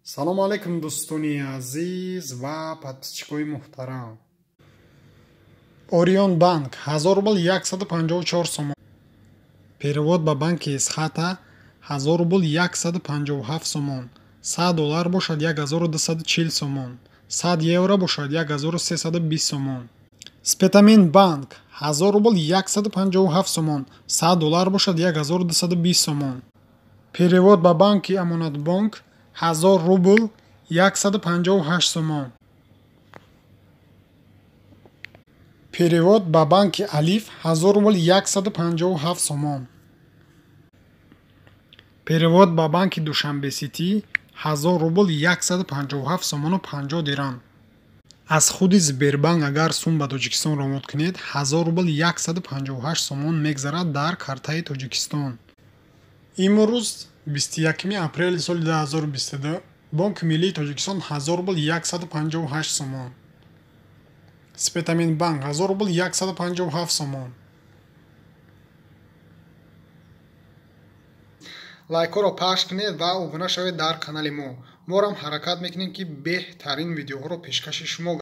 Салому алайкум, дӯстони азиз ва подписчикои муҳтарам. Орион банк 1000 рубл 154 сомон. Перевод ба банки Эсхата 1000 рубл 157 сомон. 100 доллар бошад 1240 сомон. 100 евро бошад 1320 сомон. Спитамен банк 1000 рубл 157 сомон. 100 доллар бошад 1220 сомон. Перевод ба банки Амонатбонк 1000 рубл 158 сомон. Перевод ба банки Алиф 1000 рубл 157 сомон. Перевод ба банки Душанбе-Ситӣ 1000 рубл 157 сомону 50 дирам. Аз худи Сбербанк агар сум ба Тоҷикистон равон кунед, 1000 рубл 158 сомон мегзарад дар картаи Тоҷикистон. Имрӯз 21 апрели соли 2022 Бонки Миллии Тоҷикистон 1000 рубл 158 сомон. Спитамен банк 1000 рубл 157 сомон. Лайкҳоро пахш кунед ва обуна шавед дар канали мо. Морам ҳаракат мекунем, ки беҳтарин видеоҳоро пешкаши шумо